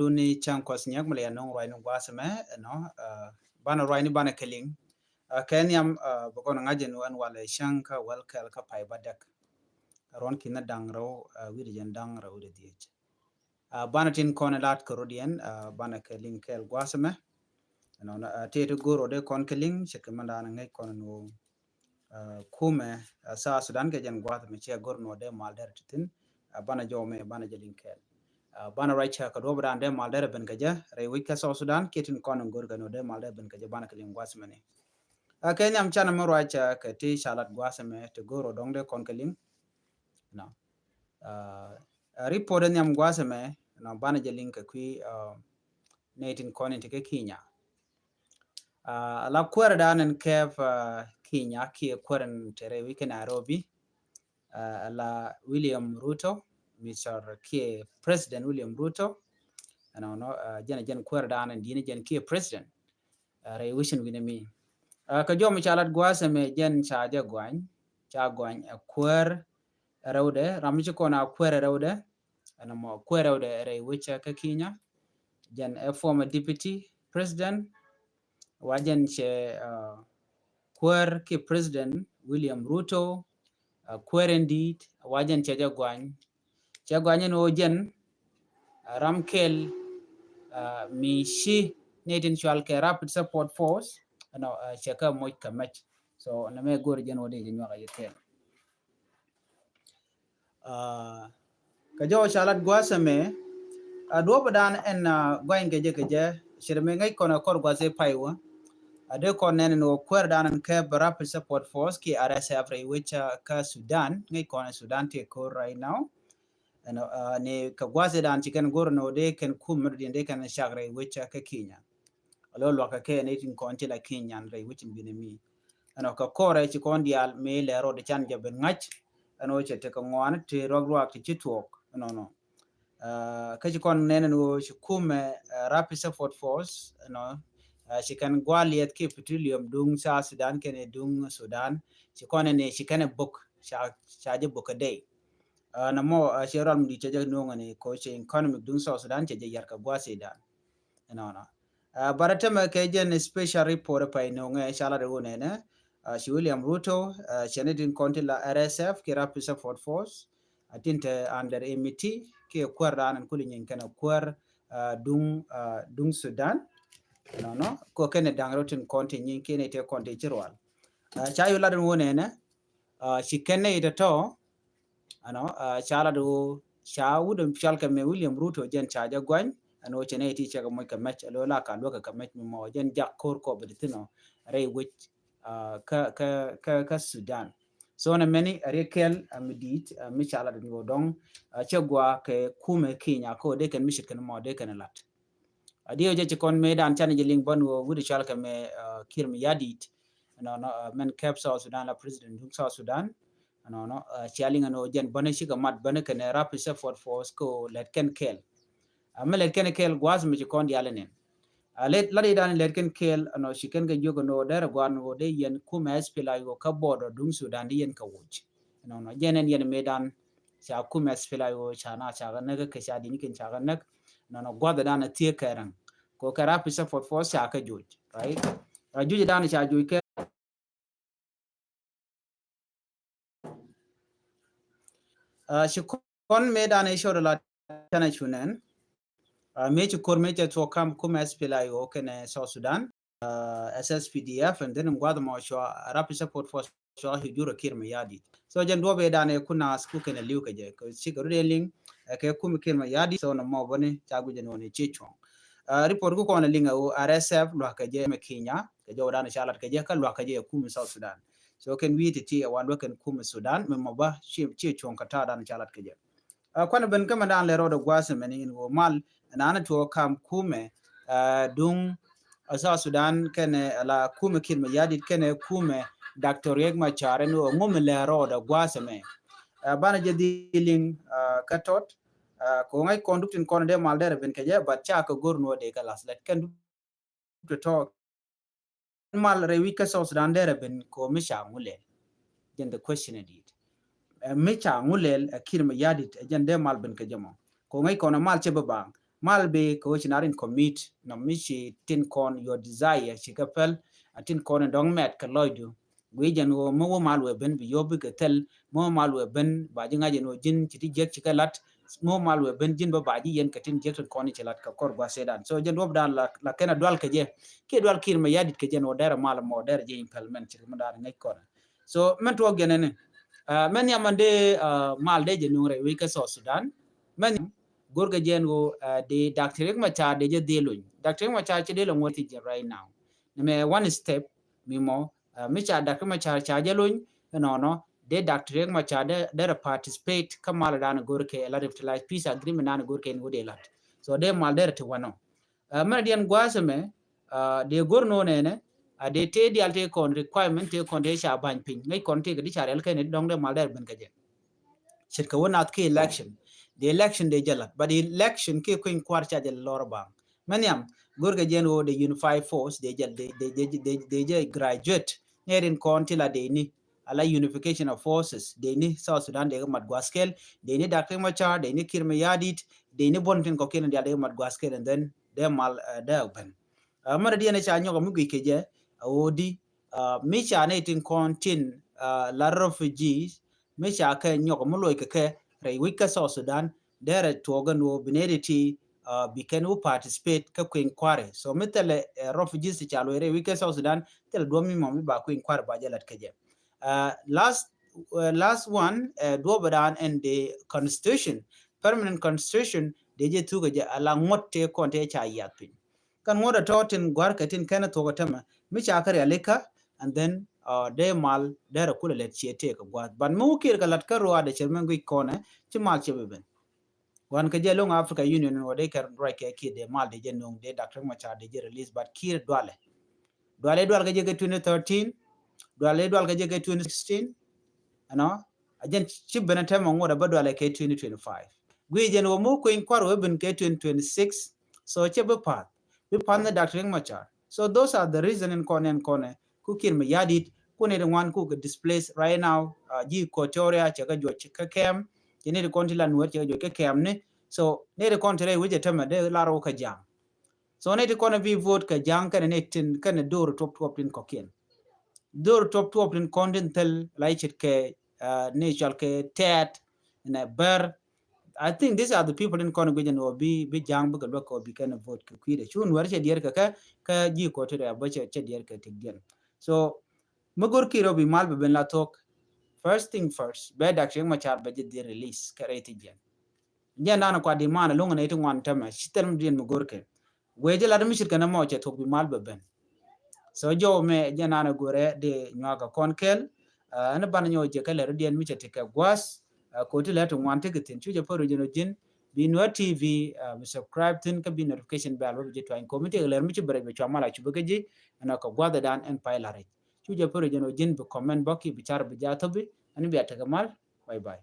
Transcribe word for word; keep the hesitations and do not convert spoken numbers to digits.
Duni cäŋ kuɔth nyɛk mi lɛ yɛ nöŋ ruacni gua̱a̱th ɛmɛ, you know, uh, banɛ ruacni banɛ kɛ liŋ. Uh, kɛ nhiam, uh, bɛ kɔn ŋa̱c ɛn walɛ cäŋ kä wäl kɛl kä pay bädäk. Ruɔ̱n ki̱n da̱ŋ rɛw, uh, wi̱cdɛ jiɛn da̱ŋ rɛw wi̱cdɛ dhieec. Uh, banɛ tin kɔn lat kɛ rɔ̱diɛn, uh, banɛ kɛ liŋ kɛɛl gua̱a̱th ɛmɛ. You know, uh, tëë ti go̱r rɔ dee kɔn kɛ liŋ, cɛ kɛ mɛn da̱a̱n ŋäc kɔn ɛn ɣöö, uh, kumɛ, uh, South Sudan kɛ jɛn gua̱a̱th ɛmɛ cɛ go̱r ɛn ɣöö dee mal derɛ ti thi̱n, uh, banɛ jɔw mɛ, banɛ jɛ liŋ kɛɛl. Uh, banɛ ruac cä kɛ duɔ̱p dan dee mal derɛ ben kɛ jɛ rɛy wec kä South Sudan, kiɛ tin kɔn in go̱r kɛ nɔ dee mal derɛ ben kɛ jɛ, banɛ kɛ liŋ gua̱a̱th mɛni. Uh, kɛ nhiam canɛ mi ruac cä kɛ ti ca lat gua̱a̱th mɛ ti go̱r ɔ dɔ̱ŋ dee kɔn kɛ liŋ. No. Uh, uh, report in nhiam gua̱a̱th mɛ, no, banɛ jɛ liŋ kɛ kui̱, uh, nɛy tin kɔn in ti kɛ Kenya. Uh, la kuäär dan in kɛp, uh, Kenya kiɛ kuäär in te rɛy wec kä Nairobi. Uh, la William Ruto, Mister kiɛ President William Ruto. Ɛnɔnɔ, uh, jɛn, jɛn kuäär dan in di̱n jɛn kiɛ President. Uh, rɛy wec in wi̱nɛ mi. Uh, kɛ jɔw mi ca lat gua̱a̱th ɛmɛ jɛn ca jɛ guany, ca guany, uh, kuäär rɛwdɛ, ram mi ci kɔn a kuäär rɛwdɛ, ɛn mɔ kuäär rɛwdɛ rɛy wec kä Kenya. Jɛn ɛ former deputy president, wa jɛn cɛ, uh, kuäär ki President William Ruto, uh, kuäär in di̱i̱t, wa jɛn cɛ jɛ guany. Cɛ guany ɛn ɣöö jɛn, uh, ram kɛl, uh, mi ci nɛy tin cual kɛ Rapid Support Force, ɛnɔ, uh, cɛ kɛ moc kɛ mɛc. So nɛ mɛ go̱r jɛn ɣöö dee jɛ nyuak a yɛ kɛl. Uh, kɛ jɔw ca lat gua̱a̱th ɛmɛ, uh, duɔ̱p dan ɛn, uh, guany kɛ jɛ kɛ jɛ, cɛ mɛ ŋäc kɔn a kɔr gua̱a̱th ɛ pay wä. A dee kɔn nɛn ni wä kuäär dan ɛn kɛp Rapid Support Force ki R S F rɛy wec kä Sudan, ŋäc kɔn ɛ Sudan tëë ko̱r right now. Ɛn, uh, ni kɛ gua̱a̱th dan ci kɛn go̱r ni wä dee kɛn kum mi dee kɛn cak rɛy wec kä Kenya. A lo luakä kɛ ni tin kɔn ti la Kenya rɛy wec in wi̱nɛ mi. Ɛnɔ kɛ kɔrɛ ci kɔn diaal mi lɛ rɔɔd can jɛ ben ŋa̱c. Ɛnɔ cɛ tekɛ ŋuan ti ruak ruak ti ci tuɔɔk. Ɛnɔnɔ. Uh, kä ci kɔn nɛn ɛn ɣöö ci kumɛ, uh, Rapid Support Force, ɛnɔ, uh, ci kɛn gua̱a̱ liɛth ki petroleum duŋ South Sudan kɛnɛ duŋ Sudan. Ci kɔn ɛn ci kɛn ɛ bok, ca, ca jɛ bok kɛ dee. Uh, nɛ mɔ, uh, ci rual mi di cɛ jɛ nuɔŋ ɛn ko ci economic duŋ South Sudan cɛ jɛ yar kɛ gua̱a̱ Sudan. Ɛnɔnɔ. Uh, bara tämɛ kɛ jɛn special report pay noŋɛ ca lat ɛ wunɛ nɛ, uh, ci William Ruto, uh, cɛ ni din kɔn ti la R S F ki Rapid Support Force, a tin te under M T, ki kuäär dan ɛn kuli nyin kɛn a kuäär, uh, duŋ, uh, duŋ Sudan. Ɛnɔnɔ, ko kɛn ɛ daŋ rɔ tin kɔn ti nyin kɛn ɛ te kɔn ti ci rual. Uh, ca yu lat ɛ wunɛ nɛ, uh, ci kɛn ɛ itɛ tɔ, Ɛnɔ, uh, ca lat ɣöö ca wut in cual kɛ mɛ William Ruto jɛn ca jɛ guany, ɛn ɣöö cɛ nɛ iti cɛ kɛ moc kɛ mɛc, ɛ lo la ka luäk kɛ mɛc mi mɔ jɛn jak ko̱r kɔ bɛ di thin ɔ rɛy wec, uh, kä, kä, kä, kä Sudan. So nɛ mɛni a riɛ kɛl a mi di̱i̱t, uh, mi ca lat in ɣöö dɔŋ, uh, cɛ gua kɛ kumɛ Kenya ko dee kɛn mi cit kɛn mɔ dee kɛn lat. A diɛ jɛ ci kɔn mɛ dan can jɛ liŋ bän ɣöö wut in cual kɛ mɛ, uh, Kiir Mayardit. Ɛnɔnɔ, uh, mɛn kɛp South Sudan la President duŋ South Sudan. Ɛnɔnɔ, uh, cia liŋ ɛn ɣöö jɛn bäni cikɛ mat bäni kɛnɛ Rapid Support Force kɛ ɣöö lɛt kɛn kɛɛl. Uh, mi lɛt kɛn kɛɛl gua̱a̱th mi ci kɔn diaal ɛnɛn. Uh, lɛt, lat i̱ dan lɛt kɛn kɛɛl ɛnɔ ci kɛn kɛ jiök ɛn ɣöö derɛ gua̱a̱r ɛn ɣöö dee yɛn kumɛ S P L A I O kä border duŋ Sudan di yɛn kɛ woc. Ɛnɔnɔ, jɛn ɛn yɛn mëë dan ca kumɛ S P L A I O ca na ca kɛ näk kɛ ca dini kɛn ca kɛ näk. Ɛnɔnɔ, gua̱a̱th dan a thiee kɛ räŋ. Kɛ ɣöö kɛ Rapid Support Force ca kɛ joc, right? Uh, joc dan ca joc kɛ Uh, ci kɔn mëë dan i̱ cot la canɛ cu nɛn. Uh, mëë ci ko̱r mëë cɛ tuɔɔk kam kumɛ S P L A I O kɛnɛ South Sudan, uh, S S P D F, and then gua̱th mɔ cua Rapid Support Force cua cu jurɛ Kiir Mayardit. So jɛn duɔ̱p ëë dan ëë kun naath ku kɛnɛ li̱w kɛ jɛ. Kɛ cikɛ rut ëë liŋ, uh, kɛ kumɛ Kiir Mayardit, so nɔmɔ bäni ca guic jɛ nɔni ci cuɔ̱ŋ. Uh, report ku kɔn ɛ liŋ ɛ ɣöö R S F lua̱k kɛ jɛ mɛ Kenya, kɛ jɔw dan ca lat kɛ jɛ, kä lua̱k kɛ jɛ ɛ kumɛ South Sudan. So kɛn wi̱i̱ ti ti ɛ wa luäk kɛn kumɛ Sudan, mɛ mɔ ba ci, ci cuɔ̱ŋ kä ta̱a̱ dan ca lat kɛ jɛ. Uh, kuanɛ ben kä mɛ dan lɛ rɔɔdɛ gua̱a̱th mɛni in ɣöö mal, ɛn an tuɔɔk kam kumɛ, uh, duŋ, uh, South Sudan kɛnɛ, uh, la kumɛ Kiir Mayardit kɛnɛ kumɛ Doctor Riek Machar ɛn ɣöö ŋumɛ lɛ rɔɔdɛ gua̱a̱th mɛ. Uh, banɛ jɛ dhiliŋ, uh, kä tɔt, uh, kɛ ɣöö ŋa̱c kɔn dup tin kɔn dee mal derɛ ben kɛ jɛ, but ca kɛ go̱r nuɔ dee kɛ lath lɛt kɛn dup tɔtɔ. Mal rɛy wi̱c kä South Sudan derɛ ben kɛ ɣöö mi ca ŋu lɛl. Jɛn the question ɛ di̱i̱t. Ɛ mi ca ŋu lɛl ɛ Kiir Mayardit ɛ jɛn dee mal ben kɛ jɛ mɔ. Kɛ ɣöö ŋäc kɔn ɛ mal cɛ bi baŋ. mal bi kɛ wä ci na rin commit nɔ mi ci tin kɔn your desire ci kɛ pɛl a tin kɔn in dɔŋ mɛt kɛ lɔcdu. Gui̱ jɛn ɣöö mi wä mal wɛ ben bi yop bikɛ thil, mi wä mal wɛ ben ba ji̱ ŋa̱c jɛn ɣöö ji̱n ci ti jiäk ci kɛ lat, mi wä mal wɛ ben ji̱n bä ba ji̱ yɛn kɛ tin jiäk tin kɔn in ci lat kɛ kɔr gua̱th Sudan. So jɛn duɔp dan la kɛn a dual kɛ jɛ kiɛ dual Kiir Mayardit kɛ jɛn ɣöö derɛ mal mɔ derɛ jɛ implement ci kɛ mi dan ŋäc kɔn. So mɛn tuɔɔk jɛn ɛni mɛn nhiam man dee mal dee jɛ nuŋ rɛy wec kɛ South Sudan. Mɛn go̱rkɛ jɛn ɣöö dee Doctor Riek Machar dee jɛ dhil luny. Doctor Riek Machar ci dee lɛ ŋuɔ̱t thiec jɛ right now. Nɛmɛ one step mi mɔ mi ca Doctor Riek Machar ca jɛ luny ɛnɔnɔ dee Doctor Riek Machar dee rɛ participate kä mal dan go̱rkɛ la revitalized peace agreement dan go̱rkɛ ni wä dee lat. So dee mal dee rɛ ti wanɔ. Mɛn diɛn gua̱a̱th ɛmɛ dee go̱r nɔ nɛnɛ a dee tëë dial tëë kɔn requirement tëë kɔn tëë ca ba̱ny piny ŋäc kɔn tëë kɛ di ca rial kɛn dɔŋ dee mal dee rɛ ben kɛ jɛ. Ce̱tkɛ wä nath ki election. The election dee jɛ lat, but election ki kueny kuar ca jɛ lɔr baŋ. Mɛn nhiam go̱rkɛ jɛn ɣöö the unified force dee jɛ dee jɛ graduate. Nɛ rin kɔn ti la dee ni ala unification of forces dee ni South Sudan dee kɛ mat gua̱th kɛl, dee ni Doctor Riek Machar, dee ni Kiir Mayardit, dee ni buɔn tin kɔkiɛn dial dee kɛ mat gua̱th kɛl, and then dee mal dee ben. Mɛn diɛn ca nyɔk mi guic kɛ jɛ a ɣöö di mi ca ni tin kɔn tin la refugees mi ca kɛ nyɔk mi loc kɛ kɛ rɛy wec kä South Sudan derɛ tuɔɔk ɛn ɣöö bi nɛy ti ti bi kɛn wä participate kä kueny kuarɛ. So mi thilɛ refugees ti ca loc rɛy wec kä South Sudan thilɛ duɔ̱p mi mɔ mi ba kueny kuarɛ ba jɛ lat kɛ jɛ. Last last one duɔ̱p dan ɛn the constitution, permanent constitution dee jɛ thuk kɛ jɛ ala ŋuɔ̱t tëë kɔn tëë ca yiath piny. Kɛn ŋuɔ̱t a tɔ̱ tin gua̱rkɛ tin kɛn a thuɔ̱k a tämɛ mi ca kä rialikä, and then dee mal derɛ kulɛ lɛt ciɛ tëë kɛ gua̱th. But mi wä Kiir kɛ lat kä ruaadɛ cɛ mɛn guic kɔnɛ ci mal cɛ bi ben. Wan kɛ jɛ loŋ Africa Union wä dee kɛ ruac kɛ Kiir dee mal dee jɛ no̱o̱ŋ dee Doctor Riek Machar dee jɛ release, but Kiir dualɛ. Dualɛ dual kɛ jɛ kɛ twenty thirteen, dualɛ dual kɛ jɛ kɛ twenty sixteen. Ɛnɔ a jɛn ci ben a tɛmɛ ŋuɔt a bä dualɛ kɛ twenty twenty-five. Gui̱ jɛn wä mu kueny kuar wä ben kɛ twenty twenty-six. So cɛ bi path bi path ni Doctor Riek Machar. So those are the reason in kɔn in kɔnɛ ku Kiir Mayardit ku ni di ŋuan ku kɛ displace right now. Ji̱ Equatoria cɛ kɛ juɔc kɛ kɛm, cɛ ni di kɔn ti la Nuer cɛ kɛ juɔc kɛ kɛm ni. So ni di kɔn ti rɛy wecɛ tämɛ dee lar wä kɛ ja̱a̱ŋ. So ni ti kɔn bi vote kɛ ja̱a̱ŋ kɛnɛ ni tin kɛnɛ dor tuɔp tuɔp tin kɔkiɛn. Dor tuɔp tuɔp tin kɔn tin thil la ce̱tkɛ ni cɔal kɛ Tɛt nɛ Bär. I think these are the people in kɔn guic ɛn ɣöö bi bi ja̱a̱ŋ bikɛ luäk kɛ ɣöö bi kɛn vote kɛ kui̱dɛ. Cu Nuɛr cɛ diɛɛr kɛ kɛ kɛ Ji̱ Equatoria bä cɛ diɛɛr kɛ tik diɛn. So mi go̱r Kiir ɣöö bi mal bɛ ben la thuɔ̱k. First thing first bɛ Doctor Riek Machar bɛ jɛ dhil release kɛ rɛy thi jiɛn. Jɛn dan kua di man luŋ ni ti ŋuan tämɛ ci thil mi diɛn mi go̱r kɛ. Wee jɛ lat mi ce̱tkɛ nɛ mɔ cɛ thuɔ̱k bi mal bɛ ben. So jɔw mɛ jɛ naan a go̱rɛ di nyuak a kɔn kɛl. Ɛn ban nyɔw jɛ kɛ lɛr diɛn mi cɛ ti kɛ gua̱th. Koti lɛ ti ŋuan ti kɛ thin cu jɛ pär jɛ nɔ ji̱n bi Nuer T V bi subscribe thin kä bi notification bell bä bi jɛ tuany komi ti kɛ lɛr mi ci bɛ rɛc bɛ cua mal a cu bä kä ji̱. Ɛn a kɛ gua̱th dan ɛn pay la rɛc cu jɛ pär jɛ nɔ ji̱n bi comment bä ki bi car bi jɛ a thop bi. Ɛn bi a tekɛ mal. Bye bye.